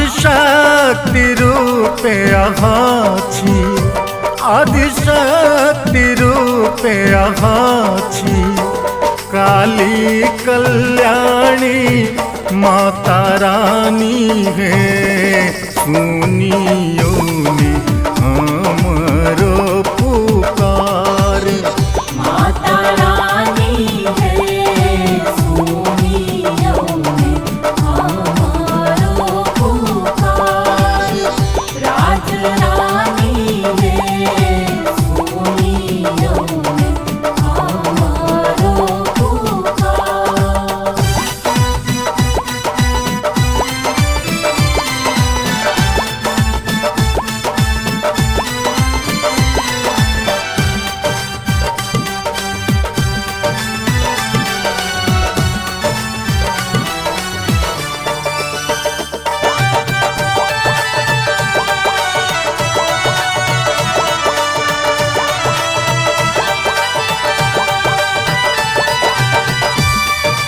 आदिशक्ति रूपे अहाँ छी, आदिशक्ति रूपे अहाँ छी। काली कल्याणी माता रानी हे, सुनियो ने हमरो पुकार। माता रानी है, सुनियो ने हमारो पुकार। राज रानी है, सुनियो ने हमारो पुकार।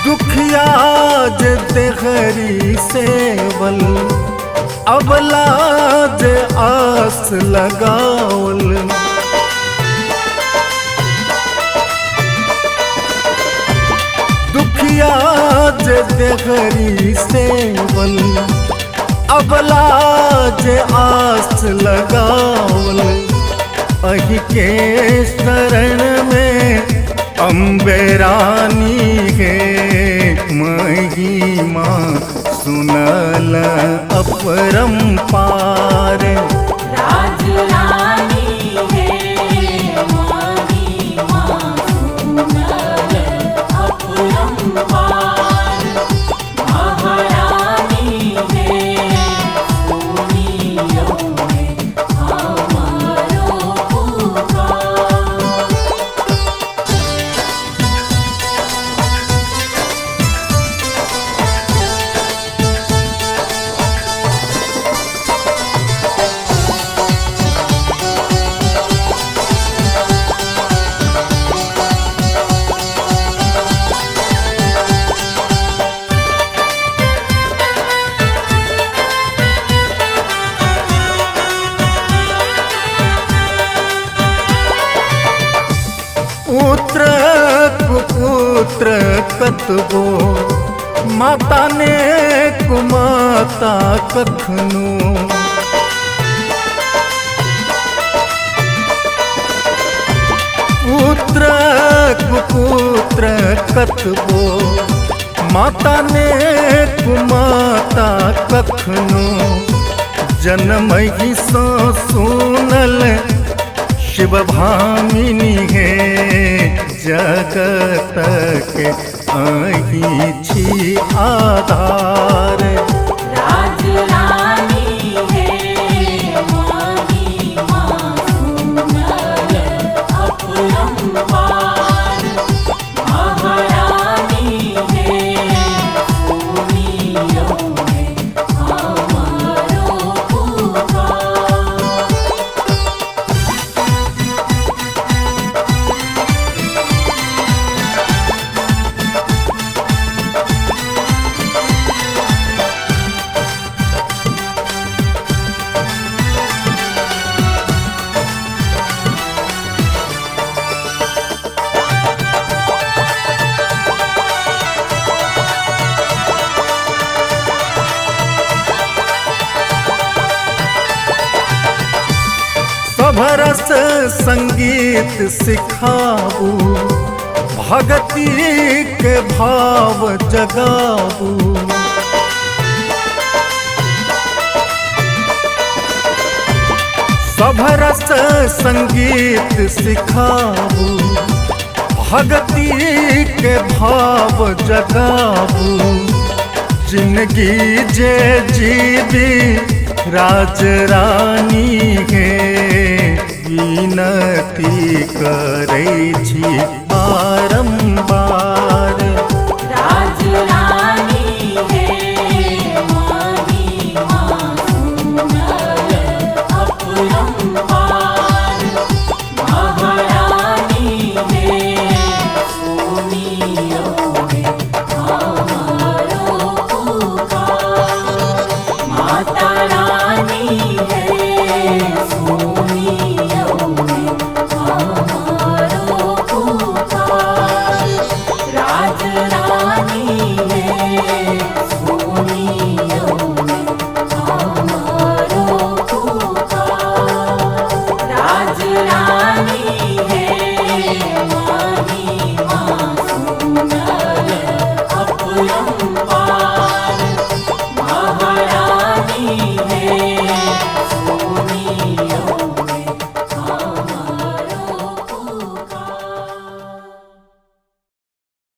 दुखिया जे देहरी सेवल, अबला जे आस लगावल। दुखिया जे देहरी सेवल, अबला जे आस लगावल। अहि के शरण में अम्बे रानी हे, महिमा सुनल अपरंपार। राज रानी है, महिमा सुनल अपरंपार। महारानी है, सुनियो ने हमारो पुकार। पुत्र कुपुत्र कतबो, माता ने कुमाता कखनो। पुत्र कुपुत्र कतबो, माता ने कुमाता कखनो। जन्महि सँ सुनल शिव भामिनी हे, जगत के अहीं छी आधार। राज रानी है, महिमा सुनल अपरंपार। महारानी है, सुनियो ने हमारो पुकार। सभरस संगीत सिखाबू, भक्ति के भाव जगाबू। सभरस संगीत सिखाबू, भक्ति के भाव जगाबू। जिंदगी जे जीवी राज रानी हे, विनती करै छी बारंबार। राज रानी है, महिमा सुनल अपरंपार। महारानी है, सुनियो ने हमारो पुकार। माता।